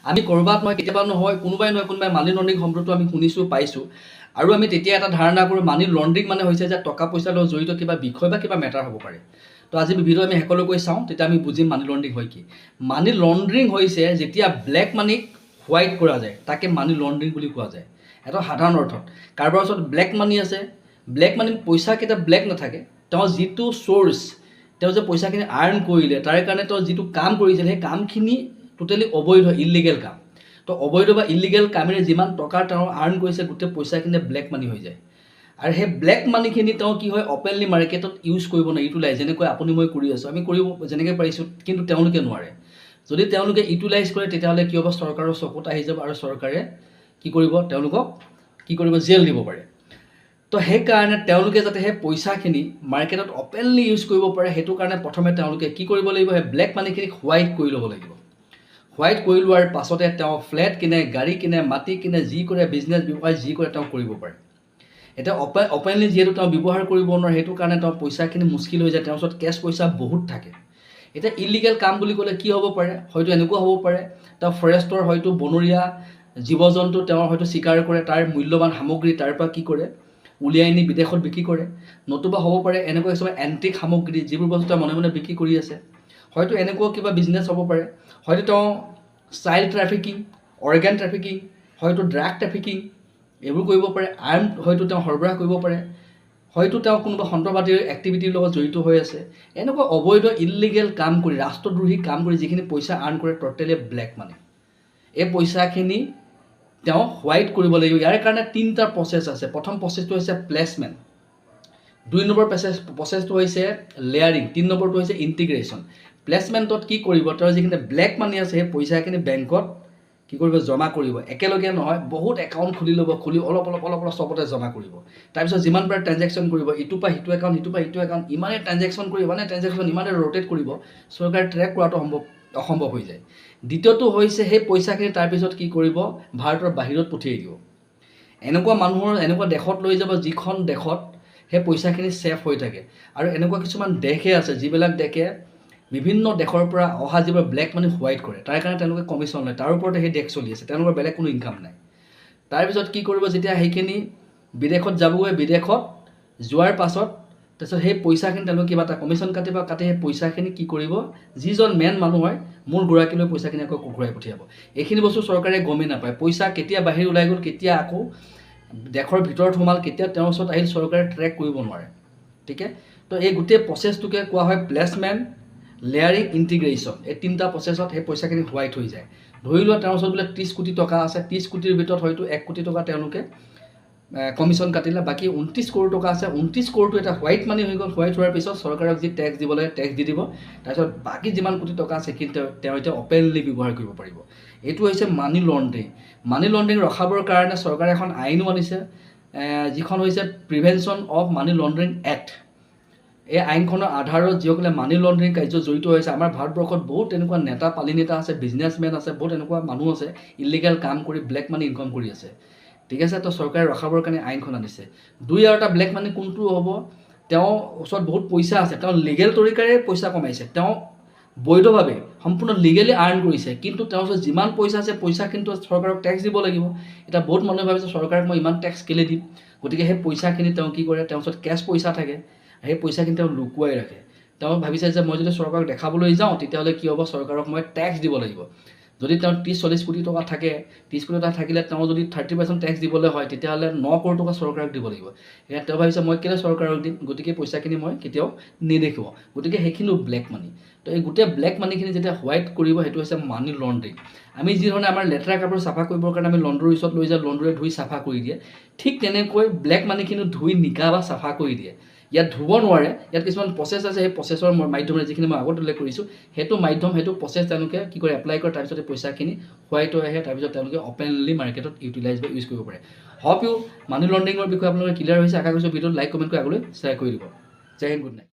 আমি ক'ৰবাত নহয় কেতিয়াবা নহয় কোনোবাই নহয় কোনোবাই মানি লণ্ড্ৰিং শব্দটো আমি শুনিছোঁ, পাইছোঁ আৰু আমি তেতিয়া এটা ধাৰণা কৰোঁ, মানি লণ্ড্ৰিং মানে হৈছে যে টকা পইচাৰ লগত জড়িত কিবা বিষয় বা কিবা মেটাৰ হ'ব পাৰে। তো আজি ভিডিঅ' আমি শেষলৈকৈ চাওঁ, তেতিয়া আমি বুজিম মানি লণ্ড্ৰিং হয় কি। মানি লণ্ড্ৰিং হৈছে যেতিয়া ব্লেক মানিক হোৱাইট কৰা যায়, তাকে মানি লণ্ড্ৰিং বুলি কোৱা যায়। এটা সাধাৰণ অৰ্থত কাৰোবাৰ ওচৰত ব্লেক মানি আছে, ব্লেক মানি পইচাকেইটা ব্লেক নাথাকে, তেওঁ যিটো চ'ৰ্চ, তেওঁ যে পইচাখিনি আৰ্ণ কৰিলে, তাৰ কাৰণে তেওঁ যিটো কাম কৰিছিল, সেই কামখিনি টোটেলি অবৈধ, ইলিগেল কাম। তো অবৈধ বা ইলিগেল কামেৰে যিমান টকা তেওঁ আৰ্ণ কৰিছে, গোটেই পইচাখিনি ব্লেক মানি হৈ যায়। আৰু সেই ব্লেক মানিখিনি তেওঁ কি হয়, অপেনলি মাৰ্কেটত ইউজ কৰিব নোৱাৰে, ইউটিলাইজ যেনেকৈ আপুনি মই কৰি আছোঁ, আমি কৰিব যেনেকৈ পাৰিছোঁ, কিন্তু তেওঁলোকে নোৱাৰে। যদি তেওঁলোকে ইউটিলাইজ কৰে, তেতিয়াহ'লে কি হ'ব? চৰকাৰৰ চকুত আহি যাব আৰু চৰকাৰে কি কৰিব? তেওঁলোকক কি কৰিব? জেল দিব পাৰে। তো সেইকাৰণে তেওঁলোকে যাতে সেই পইচাখিনি মাৰ্কেটত অপেনলি ইউজ কৰিব পাৰে, সেইটো কাৰণে প্ৰথমে তেওঁলোকে কি কৰিব লাগিব? সেই ব্লেক মানিখিনিক হোৱাইট কৰি ল'ব লাগিব। হোৱাইট কৰি লোৱাৰ পাছতে তেওঁ ফ্লেট কিনে, গাড়ী কিনে, মাটি কিনে, যি কৰে, বিজনেছ ব্যৱসায় যি কৰে তেওঁ কৰিব পাৰে। এতিয়া অপেনলি যিহেতু তেওঁ ব্যৱহাৰ কৰিব নোৱাৰে, সেইটো কাৰণে তেওঁ পইচাখিনি মুস্কিল হৈ যায়। তেওঁৰ ওচৰত কেছ পইচা বহুত থাকে। এতিয়া ইলিগেল কাম বুলি ক'লে কি হ'ব পাৰে? হয়তো এনেকুৱা হ'ব পাৰে, তেওঁ ফৰেষ্টৰ হয়তো বনৰীয়া জীৱ জন্তু তেওঁ হয়তো চিকাৰ কৰে, তাৰ মূল্যৱান সামগ্ৰী তাৰ পৰা কি কৰে, উলিয়াই নি বিদেশত বিক্ৰী কৰে। নতুবা হ'ব পাৰে এনেকুৱা কিছুমান এণ্টিক সামগ্ৰী, যিবোৰ বস্তু তেওঁ মনে মনে বিক্ৰী কৰি আছে। হয়তো এনেকুৱা কিবা বিজনেছ হ'ব পাৰে। হয়তো তেওঁ চাইল্ড ট্ৰেফিকিং, অৰ্গেন ট্ৰেফিকিং, হয়তো ড্ৰাগ ট্ৰেফিকিং এইবোৰ কৰিব পাৰে। আৰ্ম হয়তো তেওঁ সৰবৰাহ কৰিব পাৰে। হয়তো তেওঁ কোনোবা সন্ত্ৰাসবাদীৰ এক্টিভিটিৰ লগত জড়িত হৈ আছে। এনেকুৱা অবৈধ ইলিগেল কাম কৰি, ৰাষ্ট্ৰদ্ৰোহী কাম কৰি যিখিনি পইচা আৰ্ণ কৰে, ট'টেলি ব্লেক মানি। এই পইচাখিনি তেওঁ হোৱাইট কৰিব লাগিব। ইয়াৰ কাৰণে তিনিটা প্ৰচেছ আছে। প্ৰথম প্ৰচেছটো হৈছে প্লেচমেণ্ট, 2 নম্বৰ প্ৰচেছটো হৈছে লেয়াৰিং, 3 নম্বৰটো হৈছে ইণ্টিগ্ৰেশ্যন। প্লেচমেণ্টত কি কৰিব? তেওঁ যিখিনি ব্লেক মানি আছে, সেই পইচাখিনি বেংকত কি কৰিব? জমা কৰিব। একেলগে নহয়, বহুত একাউণ্ট খুলি ল'ব, খুলি অলপ অলপ অলপ অলপ চবতে জমা কৰিব। তাৰপিছত যিমান পাৰে ট্ৰেনজেকশ্যন কৰিব, ইটোৰ পৰা সিটো একাউণ্ট, সিটোৰ পৰা ইটো একাউণ্ট, ইমানেই ট্ৰেনজেকশ্যন কৰিব, ইমানেই ট্ৰেনজেকশ্যন, ইমানেই ৰ'টেট কৰিব, চৰকাৰে ট্ৰেক কৰাটো অসম্ভৱ হৈ যায়। দ্বিতীয়টো হৈছে সেই পইচাখিনি তাৰপিছত কি কৰিব? ভাৰতৰ বাহিৰত পঠিয়াই দিব। এনেকুৱা মানুহৰ এনেকুৱা দেশত লৈ যাব, যিখন দেশত সেই পইচাখিনি ছেফ হৈ থাকে। আৰু এনেকুৱা কিছুমান দেশে আছে, যিবিলাক দেশে বিভিন্ন দেশৰ পৰা অহা যিবোৰ ব্লেক মানি হোৱাইট কৰে, তাৰ কাৰণে তেওঁলোকে কমিশ্যন লয়। তাৰ ওপৰতে সেই দেশ চলি আছে, তেওঁলোকৰ বেলেগ কোনো ইনকাম নাই। তাৰপিছত কি কৰিব? যেতিয়া সেইখিনি বিদেশত যাবগৈ, বিদেশত যোৱাৰ পাছত তাৰপিছত সেই পইচাখিনি তেওঁলোকে কিবা এটা কমিশ্যন কাটিব, কাটি সেই পইচাখিনি কি কৰিব? যিজন মেইন মানুহ হয়, মূল গৰাকীলৈ পইচাখিনি আকৌ ঘূৰাই পঠিয়াব। এইখিনি বস্তু চৰকাৰে গমেই নাপায়। পইচা কেতিয়া বাহিৰ ওলাই গ'ল, কেতিয়া আকৌ দেশৰ ভিতৰত সোমাল, কেতিয়া তেওঁৰ ওচৰত আহিল, চৰকাৰে ট্ৰেক কৰিব নোৱাৰে। ঠিক আছে? তো এই গোটেই প্ৰচেছটোকে কোৱা হয় প্লেচমেণ্ট, লেয়াৰিং, ইণ্টিগ্ৰেশ্যন। এই তিনিটা প্ৰচেছত সেই পইচাখিনি হোৱাইট হৈ যায়। ধৰি লোৱা তেওঁৰ ওচৰত বোলে 30 কোটি টকা আছে, 30 কোটিৰ ভিতৰত হয়তো 1 কোটি টকা তেওঁলোকে কমিশ্যন কাটিলে, বাকী 29 কৰোৰ টকা আছে। 29 কৰোৰটো এটা হোৱাইট মানি হৈ গ'ল। হোৱাইট হোৱাৰ পিছত চৰকাৰক যি টেক্স দিব লাগে, টেক্স দি দিব। তাৰপিছত বাকী যিমান কোটি টকা আছে, সেইখিনি তেওঁ এতিয়া অপেনলি ব্যৱহাৰ কৰিব পাৰিব। এইটো হৈছে মানি লণ্ড্ৰিং। মানি লণ্ড্ৰিং ৰখাবৰ কাৰণে চৰকাৰে এখন আইনো আনিছে, যিখন হৈছে Prevention of Money Laundering Act। এই আইনখনৰ আধাৰত যিসকলে মানি লণ্ড্ৰিং কাৰ্য জড়িত হৈছে, আমাৰ ভাৰতবৰ্ষত বহুত তেনেকুৱা নেতা পালি নেতা আছে, বিজনেছমেন আছে, বহুত এনেকুৱা মানুহ আছে, ইলিগেল কাম কৰি ব্লেক মানি ইনকাম কৰি আছে। ঠিক আছে? তো চৰকাৰে ৰখাবৰ কাৰণে আইনখন আনিছে। দুই, আৰু এটা ব্লেক মানি কোনটো হ'ব? তেওঁৰ ওচৰত বহুত পইচা আছে, তেওঁ লিগেল তৰিকাৰে পইচা কমাইছে, তেওঁ বৈধভাৱে সম্পূৰ্ণ লিগেলি আৰ্ণ কৰিছে, কিন্তু তেওঁৰ ওচৰত যিমান পইচা আছে, পইচা কিন্তু চৰকাৰক টেক্স দিব লাগিব। এতিয়া বহুত মানুহে ভাবিছে, চৰকাৰক মই ইমান টেক্স কেলৈ দিম? গতিকে সেই পইচাখিনি তেওঁ কি কৰে? তেওঁৰ ওচৰত কেছ পইচা থাকে, সেই পইচাখিনি তেওঁ লুকুৱাই ৰাখে। তেওঁ ভাবিছে যে মই যদি চৰকাৰক দেখাবলৈ যাওঁ, তেতিয়াহ'লে কি হ'ব? চৰকাৰক মই টেক্স দিব লাগিব। যদি তেওঁ 30-40 কোটি টকা থাকে, 30 কোটি টকা থাকিলে তেওঁ যদি 30% টেক্স দিবলৈ হয়, তেতিয়াহ'লে 9 কৰোৰ টকা চৰকাৰক দিব লাগিব। সেইকাৰণে তেওঁ ভাবিছে, মই কেলৈ চৰকাৰক দিম? গতিকে পইচাখিনি মই কেতিয়াও নেদেখুৱাওঁ। গতিকে সেইখিনিও ব্লেক মানি। তো এই গোটেই ব্লেক মানিখিনি যেতিয়া হোৱাইট কৰিব, সেইটো হৈছে মানি লণ্ড্ৰিং। আমি যি ধৰণে আমাৰ লেতেৰা কাপোৰ চাফা কৰিবৰ কাৰণে আমি লণ্ড্ৰীৰ ওচৰত লৈ যাওঁ, লণ্ড্ৰীয়ে ধুই চাফা কৰি দিয়ে, ঠিক তেনেকৈ ব্লেক মানিখিনিও ধুই নিকা বা চাফা কৰি দিয়ে। ইয়াত ধুব নোৱাৰে, ইয়াত কিছুমান প্ৰচেছ আছে। সেই প্ৰচেছৰ মাধ্যমেৰে, যিখিনি মই আগত উল্লেখ কৰিছোঁ, সেইটো মাধ্যম, সেইটো প্ৰচেছ তেওঁলোকে কি কৰে? এপ্লাই কৰে। তাৰপিছত সেই পইচাখিনি হোৱাইট হৈ আহে। তাৰপিছত তেওঁলোকে অপেনলি মাৰ্কেটত ইউটিলাইজ বা ইউজ কৰিব পাৰে। হোপ ইউ মানি লণ্ড্ৰিঙৰ বিষয়ে আপোনালোকে ক্লিয়াৰ হৈছে। আশা কৰিছোঁ ভিডিঅ'ত লাইক, কমেণ্ট কৰি আগলৈ শ্বেয়াৰ কৰি দিব। জয় হিন্দ, গুড নাইট।